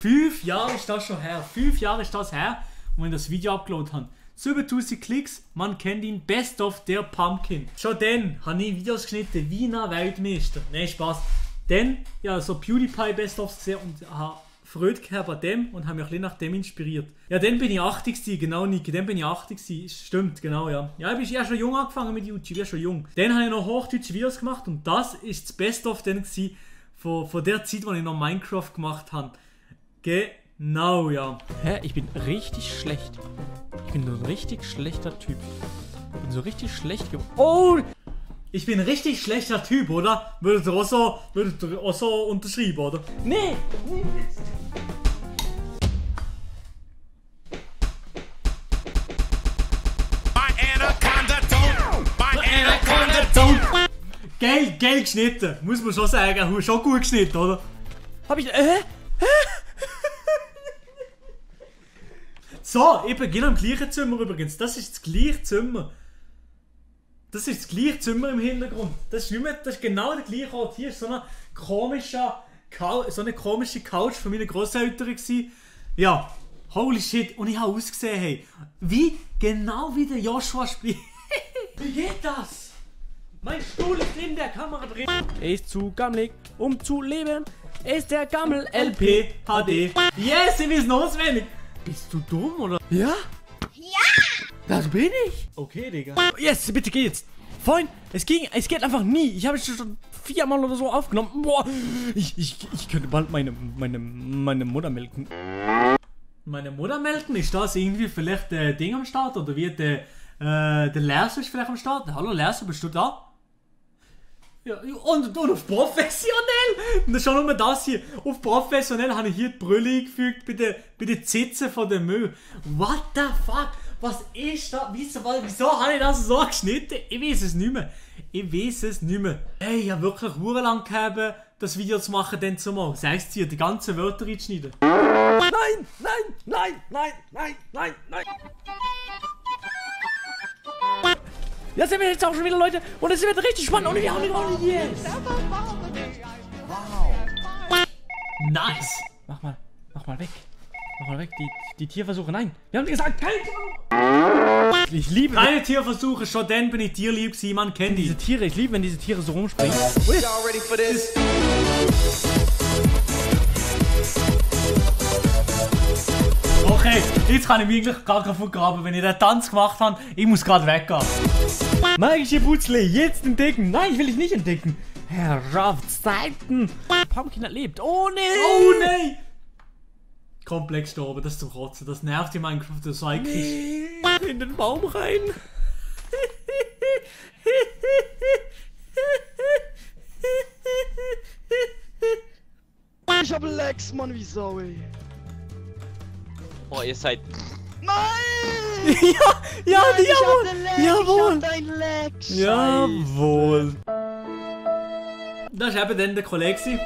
5 Jahre ist das schon her. 5 Jahre ist das her, wo ich das Video abgeladen habe. 7000 Klicks, man kennt ihn, Best of der Pumpkin. Schon dann habe ich Videos geschnitten, Wiener Weltmeister. Nein, Spaß. Dann, ja, so PewDiePie Best ofs gesehen und habe Freude gehabt an dem und habe mich ein bisschen nach dem inspiriert. Ja, dann bin ich 80 gewesen, genau, Niki, dann bin ich 80 gewesen. Stimmt, genau, ja. Ja, ich bin ja schon jung angefangen mit YouTube, ja schon jung. Dann habe ich noch hochdeutsche Videos gemacht und das ist das Best of dann gewesen von der Zeit, wo ich noch Minecraft gemacht habe. Genau, ja. Hä? Ich bin richtig schlecht. Ich bin so ein richtig schlechter Typ. Ich bin so richtig schlecht geworden. Oh! Ich bin ein richtig schlechter Typ, oder? Würdet ihr auch so unterschreiben, oder? Nee! Geil geschnitten, muss man schon sagen. Schon gut geschnitten, oder? Hab ich. So, ich beginne im gleichen Zimmer übrigens. Das ist das gleiche Zimmer. Das ist das gleiche Zimmer im Hintergrund. Das ist genau der gleiche Ort. Hier ist so eine komische Couch von meinen Grosseltern gewesen. Ja, holy shit. Und ich habe ausgesehen, hey, genau wie der Joshua spielt. Wie geht das? Mein Stuhl ist in der Kamera drin. Er ist zu gammelig, um zu leben. Er ist der Gammel LP HD. Yes, ich weiß noch auswendig. Bist du dumm, oder? Ja? Ja! Das bin ich. Okay, Digga. Yes, bitte geh jetzt. Vorhin, es geht einfach nie. Ich habe es schon 4-mal oder so aufgenommen. Boah, ich könnte bald meine Mutter melken. Meine Mutter melken? Ist das irgendwie vielleicht der Ding am Start? Oder wie der Lerso ist vielleicht am Start? Hallo Lerso, bist du da? Ja, und auf professionell! Und schon nur das hier. Auf professionell habe ich hier die Brille eingefügt bei den Zitzen von der Müll. What the fuck? Was ist da? Wieso habe ich das so geschnitten? Ich weiß es nicht mehr. Ey, ich habe wirklich lang gehabt, das Video zu machen, dann zumal. Sagst du dir, die ganzen Wörter reinschneiden? Nein! Ja, sind wir jetzt auch schon wieder, Leute. Und es wird richtig spannend. Und wir haben die Rolle jetzt. Wow. Nice. Mach mal weg. Mach mal weg. Die Tierversuche. Nein. Wir haben gesagt, keine Tierversuche. Ich liebe keine Tierversuche. Schon dann bin ich tierlieb gewesen. Man kennt diese Tiere. Ich liebe, wenn diese Tiere so rumspringen. Okay, jetzt kann ich mich eigentlich gar nicht vergraben, wenn ich den Tanz gemacht habe. Ich muss gerade weggehen. Magische Putzle, jetzt entdecken. Nein, ich will dich nicht entdecken. Herrschaftszeiten. Pumpkin hat lebt. Oh nee. Oh nee. Komplett gestorben, das ist zum Kotzen. Das nervt die Minecraft so psychisch. Nee. In den Baum rein. Ich hab Lex, Mann, wie Sau, ey. Oh, ihr seid... Nein! Jawohl! Dein Lex! Jawohl! Das war eben dann der Kollege.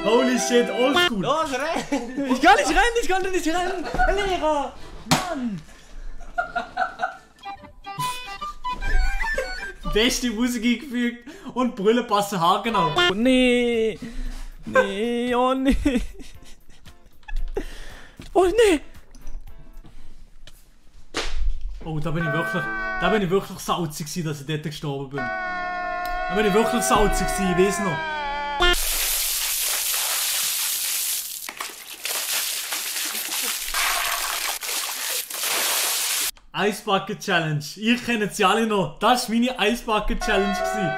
Holy shit, oldschool! Los, renn! Ich kann nicht rennen! Lehrer! Mann! Beste Musik eingefügt und Brille passen haargenau. Oh nee! Oh nee! Oh nee! Oh, da bin ich wirklich salzig gewesen, dass ich dort gestorben bin. Da bin ich wirklich salzig gewesen, ich weiss noch. Ice Bucket Challenge. Ihr kennt sie alle noch. Das war meine Ice Bucket Challenge gewesen.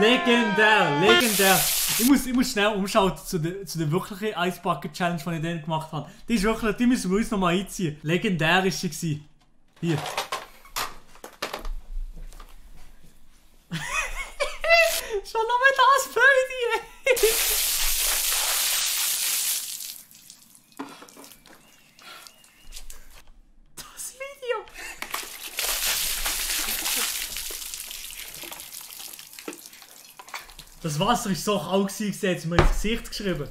Legendär. Ich muss schnell umschalten zu der wirklichen Ice Bucket Challenge, die ich dann gemacht habe. Die ist wirklich, die müssen wir uns noch mal einziehen. Legendär ist sie gewesen. Hier. Schon noch mit das Bild. Das Video. Das Wasser ist so kalt gewesen, jetzt mir ins Gesicht geschrieben.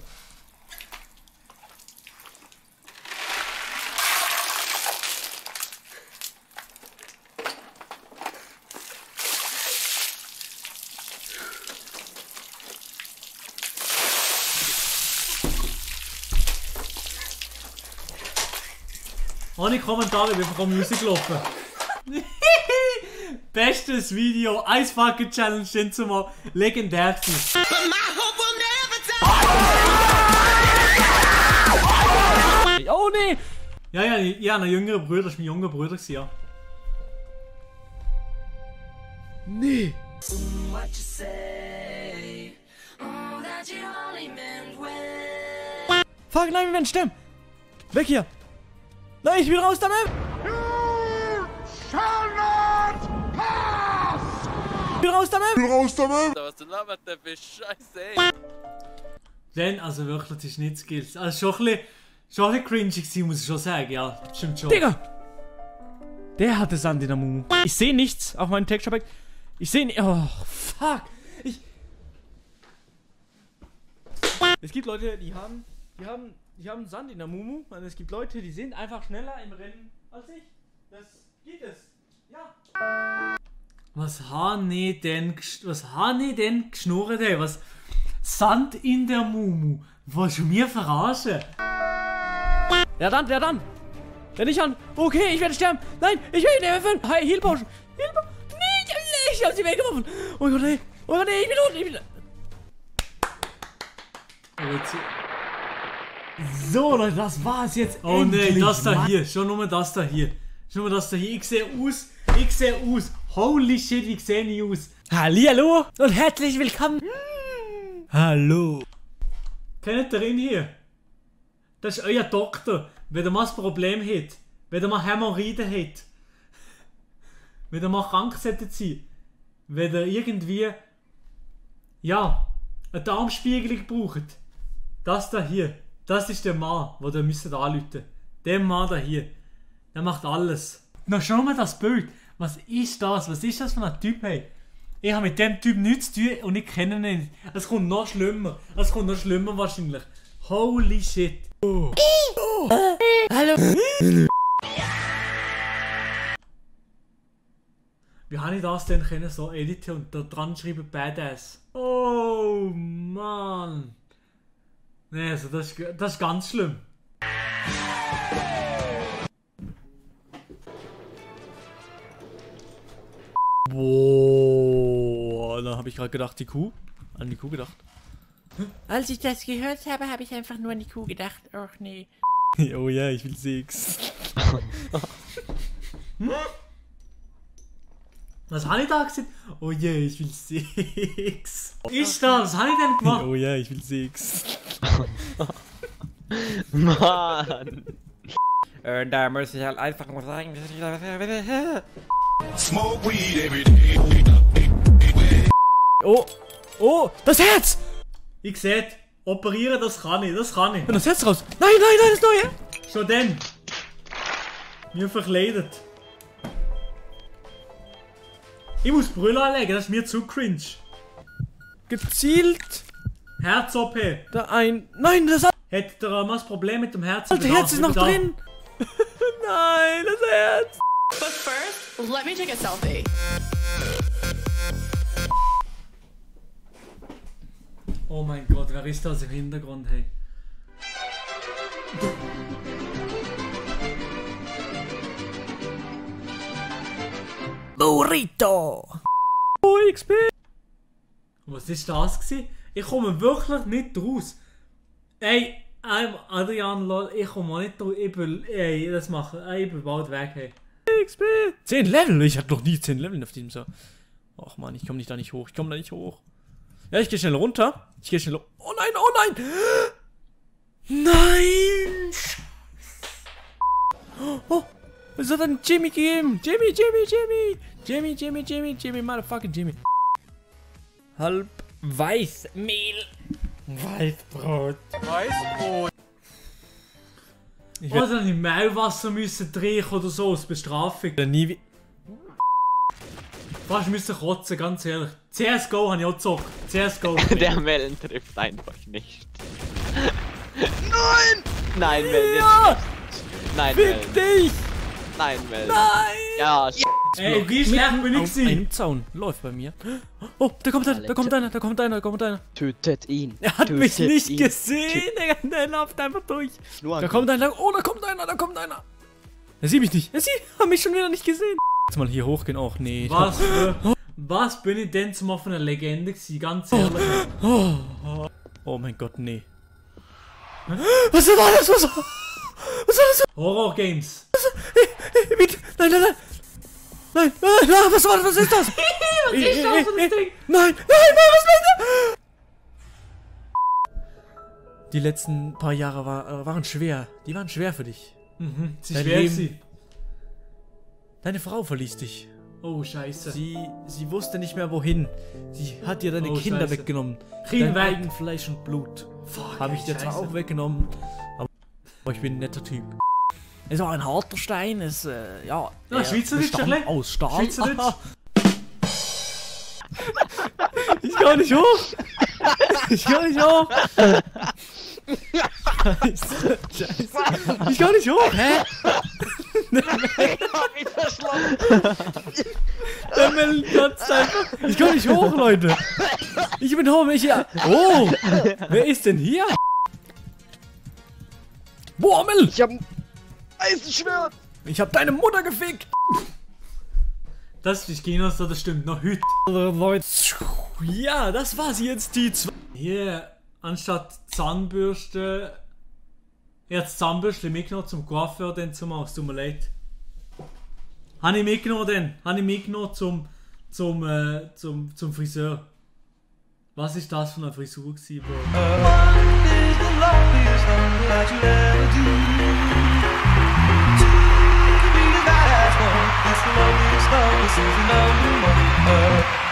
Ohne Kommentare, wir bekommen Musik laufen. Bestes Video, Ice Bucket Challenge, sind zumal legendär gewesen. Oh nee! Ja, ein jüngerer Bruder, das war mein junger Bruder, ja. Nee! Fuck, nein, wir werden sterben! Weg hier! Nein, ich will raus damit! Ich will raus damit! Was du labert, der Fisch, scheiße, ey. Dann, also wirklich, das ist nicht Skills. Also schon ein bisschen cringy gewesen, muss ich schon sagen, ja. Stimmt schon. Digga! Der hatte Sand in der Mumu. Ich sehe nichts auf meinem Texture-Pack. Ich sehe nicht. Oh, fuck! Es gibt Leute, die haben Sand in der Mumu. Und es gibt Leute, die sind einfach schneller im Rennen als ich. Das geht es. Ja. Was habe ich denn geschnurrt, ey? Was? Sand in der Mumu? Was du mir verarschen? Wer dann? Wer nicht an? Okay, ich werde sterben. Nein, ich will ihn nicht erfüllen. Hi, Heal Potion. Nee, ich hab sie weggeworfen. Oh Gott, nee. Oh Gott, nee, ich bin tot. So, Leute, das war's jetzt. Oh nee, das da hier. Schon nur das da hier. Ich sehe aus. Holy shit, wie sehe ich aus? Hallihallo und herzlich willkommen. Hallo. Kennt ihr ihn hier? Das ist euer Doktor. Wenn ihr mal ein Problem habt, wenn ihr mal Hämorrhoiden habt, wenn ihr mal krank solltet sein, wenn ihr irgendwie, ja, eine Darmspiegelung braucht. Das da hier, das ist der Mann, den ihr müsst anrufen. Der Mann da hier, der macht alles. Na schau mal das Bild. Was ist das? Was ist das für ein Typ, hey? Ich habe mit dem Typ nichts zu tun und ich kenne ihn nicht. Es kommt noch schlimmer. Wahrscheinlich. Holy shit. Oh. Hallo. Wie habe ich das denn können so editen und da dran schreiben Badass? Oh Mann. Nee, also das ist ganz schlimm. Boah, da habe ich gerade gedacht, an die Kuh gedacht. Als ich das gehört habe, habe ich einfach nur an die Kuh gedacht. Ach nee. Oh ja, ich will Sex. Was habe ich da gesagt? Oh yeah, ich will Sex. Ist das? Was habe ich denn gemacht? Oh ja, ich will Sex. Mann. Da muss ich halt einfach nur sagen, Smoke weed every day. Oh, das Herz! Ich sehe, operieren, das kann ich. Und das Herz raus. Nein, das Neue. Schon dann. Mir verkleidet. Ich muss Brille anlegen, das ist mir zu cringe. Gezielt. Herz-OP. Nein, das Hättet ihr mal das Problem mit dem Herz? alte Herz ist noch drin. Nein, das Herz. But first, let me take a selfie. Oh mein Gott, wer ist das im Hintergrund, hey? Burrito. XP. Was ist das gewesen? Ich komme wirklich nicht raus. Ey, Adrian, lol, ich komme auch nicht raus. Ey, das mache ich bin bald weg, hey. XP. 10 Level? Ich hatte noch nie 10 Level auf diesem so. Och man, ich komme da nicht hoch. Ja, ich gehe schnell runter. Oh nein! Nein! Oh, was hat denn Jimmy gegeben? Jimmy, motherfucking Jimmy. Halb Weißmehl. Weißbrot. Ich Oder in Mehlwasser müssen trinken oder so als Bestrafung. nie wie. Fast müssen kotzen, ganz ehrlich. CSGO habe ich auch gezockt. CSGO. Der Mellen trifft einfach nicht. Nein! Nein, Mellen. Ja! Nein, Fick Mellen. dich! Nein, Mellen. Nein! Ja, Ey, wie schlecht bin ich Auf gewesen? einem Zaun. Läuft bei mir. Oh, da kommt einer. tötet ihn. Er hat mich Tötet nicht ihn. gesehen, Digga. Der läuft einfach durch. Nur Da kommt einer. Oh, da kommt einer. Er sieht mich nicht. Er hat mich schon wieder nicht gesehen. Jetzt mal hier hochgehen. Och, nee. Was bin ich denn zum von einer Legende gewesen? Ganz ehrlich. Oh mein Gott, nee. Was war das? Was war das? Horror Games. Nein, nein, nein. Nein, was war das? Was ist das? Was ist das für ein Ding? Nein, was ist das? Die letzten paar Jahre waren schwer. Die waren schwer für dich. Sie Dein schwer Leben- sie. Deine Frau verließ dich. Oh, scheiße. Sie wusste nicht mehr wohin. Sie hat dir deine Oh, Kinder Scheiße. weggenommen. Kind Dein weg. eigen Fleisch und Blut. Fuck, Habe ich dir zwar Scheiße. auch weggenommen, aber ich bin ein netter Typ. Es war ein harter Stein, es, ja... Ja, Schweizerdeutsch, bestand ein bisschen. aus Stahl. Schweizerdeutsch. Ich kann nicht hoch! Ich kann nicht hoch! Scheiße. Ich kann nicht hoch, hä? Hab mich verschlafen. Der Mel kotzt einfach. Ich kann nicht hoch, Leute! Ich bin hoch, welcher... Oh! Wer ist denn hier? Boah, Mel! Ich hab ein Eisenschwert. Ich hab deine Mutter gefickt! Das ist Kinos, das stimmt noch heute. Leute. Ja, das war's jetzt, die zwei. Hier, anstatt Zahnbürste. Jetzt Zahnbürste mitgenommen zum Coiffeur, dann zum Haus. Tut mir leid. Habe ich mitgenommen zum Friseur. Was ist das für eine Frisur gewesen, Bro? is the loneliest thing that you'll ever do. To be the last one, it's the loneliest love, this is the number one.